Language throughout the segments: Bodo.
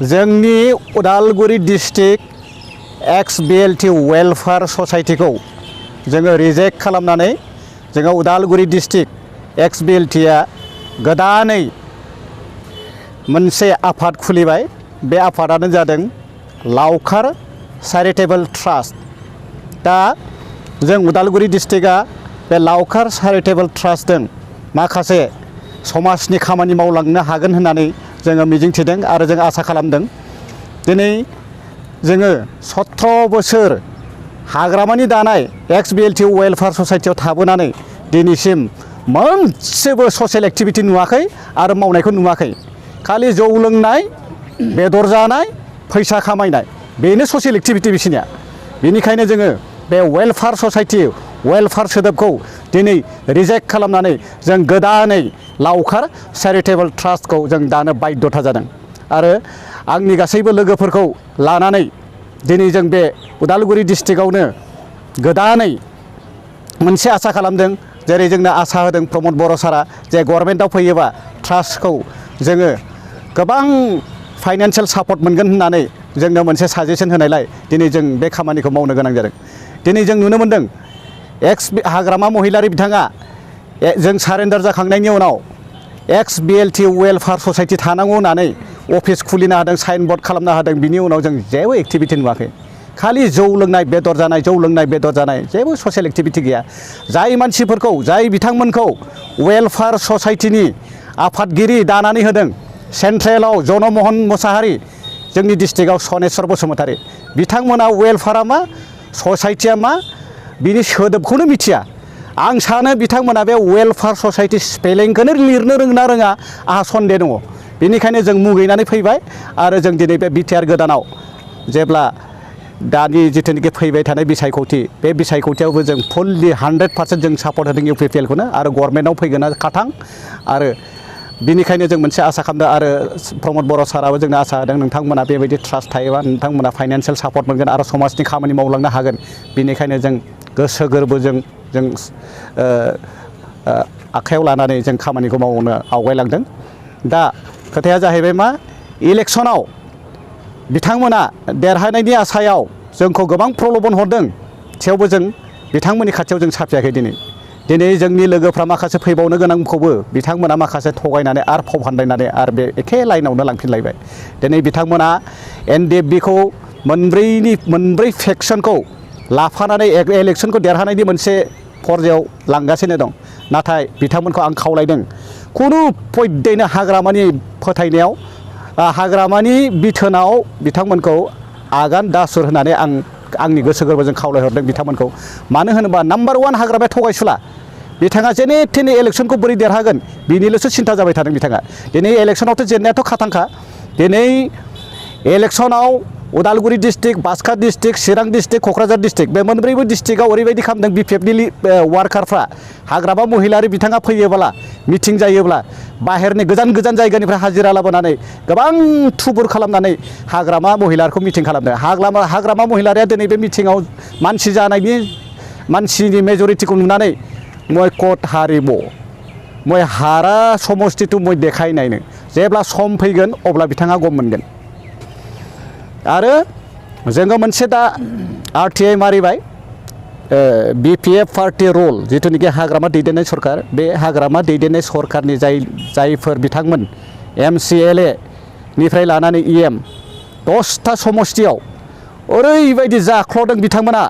जोंनि उदालगुरि डिस्ट्रिक्ट एक्स BLT वेलफेयार ससाइटिखौ जोङो रिजेक्ट खालामनानै जोङो उदालगुरि डिस्ट्रिक्ट एक्स BLTआ गोदानै मोनसे आफाद खुलिबाय। बे आफादानो जादों लावखार चैरिटेबल ट्रास्ट। दा जों उदालगुरि डिस्ट्रिक्टआ बे लावखार चैरिटेबल ट्रास्टजों माखासे समाजनि खामानि मावलांनो हागोन होननानै जोङो मिजिंथिदों आरो जों आसा खालामदों। दिनै जोङो 17 बोसोर हाग्रामानि दानाय एक्स BLT वेलफेयार ससाइटियाव थाबोनानै दिनैसिम मोनसेबो ससियेल एक्टिभिटि नुवाखै आरो मावनायखौ नुवाखै। खालि जौ लोंनाय, बेदर जानाय, फैसा खामायनाय, बेनो ससियेल एक्टिभिटि बिसिनिया। बेनिखायनो जोङो बे वेलफेयार ससाइटि वेलफेयार सोदोबखौ दिनै रिजेक्ट खालामनानै जों गोदानै लावखार चैरिटेबल ट्रास्टखौ जों दानो बाध्यता जादों। आरो आंनि गासैबो लोगोफोरखौ लानानै दिनै जों बे उदालगुरि डिस्ट्रिक्टआवनो गोदानै मोनसे आसा खालामदों। जेरै जोंनो आसा होदों प्रमद बर' सारा जे गभर्नमेन्टआव फैयोबा ट्रास्टखौ जोङो गोबां फाइनान्सियेल सापर्ट मोनगोन होननानै जोंनो मोनसे साजेसन होनायलाय दिनै जों बे खामानिखौ मावनो गोनां जादों। दिनै जों नुनो मोन्दों एक्स हाग्रामा महिलारि बिथाङा जों सारेन्डार जाखांनायनि उनाव एक्स BLT वेलफेयार ससाइटि थानांगौ होननानै अफिस खुलिनो हादों, साइन बोर्ड खालामनो हादों। बिनि उनाव जों जेबो एक्टिभिटि नुवाखै। खालि जौ लोंनाय, बेदर जानाय, जौ लोंनाय, बेदर जानाय, जेबो ससियेल एक्टिभिटि गैया। जाय मानसिफोरखौ, जाय बिथांमोनखौ वेलफेयार ससाइटिनि आफादगिरि दानानै होदों, सेन्ट्रेलाव जनमोहन मोसाहारि, जोंनि डिस्ट्रिक्टआव सनेस्वर बसुमतारी, बिथांमोना वेलफेयारा मा, ससाइटिया मा, बिनि सोदोबखौनो मिथिया। आं सानो बिथांमोना बे वेलफेयार ससाइटि स्पेलिंखौनो लिरनो रोंना रोङा, आंहा सन्देह दङ। बेनिखायनो जों मुगैनानै फैबाय आरो जों दिनै बे बिटिआर गोदानाव जेब्ला दानि जिथुनिखि फैबाय थानाय बिसायख'थि, बे बिसायख'थियावबो जों फुललि 100% जों सापर्ट होदों UPPLखौनो आरो गभर्नमेन्टआव फैगोना खाथां। आरो बिनिखायनो जों मोनसे आसा खालामदों आरो प्रमद बर' साराबो जोंनो आसा होदों नोंथांमोना बेबायदि ट्रास्ट थायोबा नोंथांमोना फाइनान्सियेल सापर्ट मोनगोन आरो समाजनि खामानि मावलांनो हागोन। बिनिखायनो जों गोसो गोरबोजों जों आखायाव लानानै जों खामानिखौ मावनो आवगायलांदों। दा खोथाया जाहैबाय मा, इलेक्सनाव बिथांमोना देरहानायनि आसायाव जोंखौ गोबां प्रल'भन हरदों, थेवबो जों बिथांमोननि खाथियाव जों साफियाखै। दिनै जोंनि लोगोफ्रा माखासे फैबावनो गोनांखौबो बिथांमोना माखासे थगायनानै आरो फाव फान्दायनानै आरो बे एखे लाइनावनो लांफिनलायबाय। दिनै बिथांमोना NDFBखौ मोनब्रै फेक्सनखौ लाफानानै इलेक्सनखौ देरहानायनि मोनसे फर्जायाव लांगासिनो दं। नाथाय बिथांमोनखौ आं खावलायदों, खुनु पयदैनो हाग्रामानि फोथायनायाव, हाग्रामानि बिथोनाव बिथांमोनखौ आगान दासुर होननानै आंनि गोसो गोरबोजों खावलायहरदों बिथांमोनखौ। मानो होनोबा नाम्बार 1 हाग्रामाया थगायसुला। बिथाङा जेने थेने इलेक्सनखौ बोरै देरहागोन बिनिल'सो सिन्था जाबाय थादों बिथाङा। दिनै इलेक्सनावथ' जेननायाथ' खाथांखा। दिनै इलेक्सनाव उदालगुरि डिस्ट्रिक्ट, बाक्सा डिस्ट्रिक्ट, चिरां डिस्ट्रिक्ट, क'क्राझार डिस्ट्रिक्ट, बे मोनब्रैबो डिस्ट्रिक्टआव ओरैबायदि खालामदों BPFनि वार्कारफ्रा, हाग्रामा महिलारि बिथाङा फैयोब्ला, मिटिं जायोब्ला बाहेरनि गोजान गोजान जायगानिफ्राय हाजिरा लाबोनानै गोबां थुबुर खालामनानै हाग्रामा महिलारिखौ मिटिं खालामदों। हाग्रामा महिलारिया दिनै बे मिटिङाव मानसिनि मेजरिटिखौ नुनानै मय कट हारिब, मय हारा समस्थिथु मय देखायनायनो, जेब्ला सम फैगोन अब्ला बिथाङा गम मोनगोन। आरो जोङो मोनसे दा RTI मारिबाय, BPF पार्टि रुल, जिथुनिखि हाग्रामा दैदेननाय सरकार, बे हाग्रामा दैदेननाय सरकारनि जायफोर बिथांमोन MCLA निफ्राय लानानै EM 10टा समस्थियाव ओरैबायदि जाख्ल'दों बिथांमोना।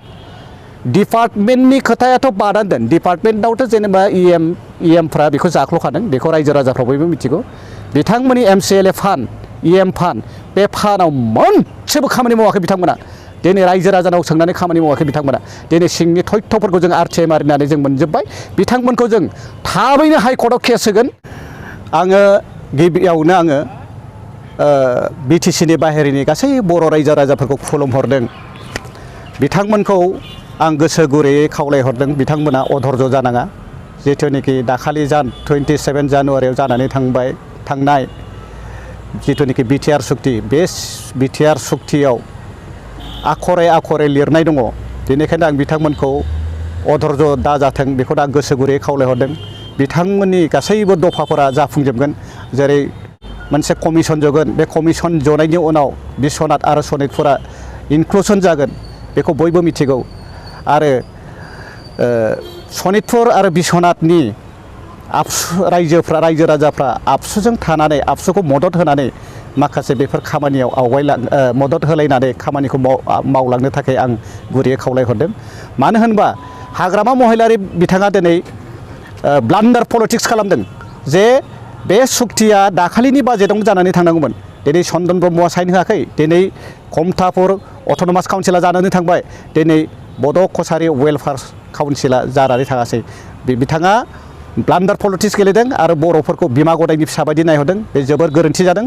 डिपार्टमेन्टनि खोथायाथ' बादान दोन, डिपार्टमेन्टआवथ' जेनेबा EMफ्रा बेखौ जाख्ल'खादों, बेखौ रायजो राजाफ्रा बयबो मिथिगौ। बिथांमोननि MCLA फान्ड, EM फान्ड, बे फान्डआव मोनसेबो खामानि मावाखै बिथांमोना। दिनै रायजो राजानाव सोंनानै खामानि मावाखै बिथांमोना। दिनै सिंनि तथ्यफोरखौ जों RTI मारिनानै जों मोनजोब्बाय। बिथांमोनखौ जों थाबैनो हाइकर्टआव केस होगोन। आङो गिबियावनो आङो BTCनि बाहेरनि गासै बर' रायजो राजाफोरखौ खुलुमहरदों। बिथांमोनखौ आं गोसो गुरैयै खावलायहरदों, बिथांमोना अधर्ज जानाङा। जिथुनिखि दाखालि 27 जानुवारियाव जानानै थांनाय जिथुनिखि BTR सुक्ति, बे BTR सुक्तियाव आखरे लिरनाय दङ। बेनिखायनो आं बिथांमोनखौ अधर्ज दाजाथों बेखौ आं गोसो गुरैयै खावलायहरदों। बिथांमोननि गासैबो दफाफोरा जाफुंजोबगोन। जेरै मोनसे कमिसन जगोन बे कमिसन जनायनि उनाव बिस्वनाथ आरो सनितपुरा इनक्लुसन जागोन बेखौ बयबो मिथिगौ आरो सनितपुर आरो बिस्वनाथनि रायजो राजाफ्रा आबसुजों थानानै आबसुखौ मदद होनानै माखासे बेफोर खामानियाव मदद होलायनानै खामानिखौ मावलांनो थाखाय आं गुरैयै खावलायहरदों मानो होनबा हाग्रामा महिलारि बिथाङा दिनै ब्लान्डार पलिटिक्स खालामदों जे बे सुक्तिया दाखालिनि बाजेटआवनो जानानै थांनांगौमोन दिनै चन्दन ब्रह्मआ साइन होआखै दिनै कमतापुर अट'नमास काउन्सिला जानानै थांबाय दिनै बड' कछारि वेलफेयार काउन्सिला जानानै थाङासै बिथाङा ब्लान्डार पलिटिक्स गेलेदों आरो बर'फोरखौ बिमा गदायनि फिसा बायदि नायहरदों बे जोबोर गोरोन्थि जादों।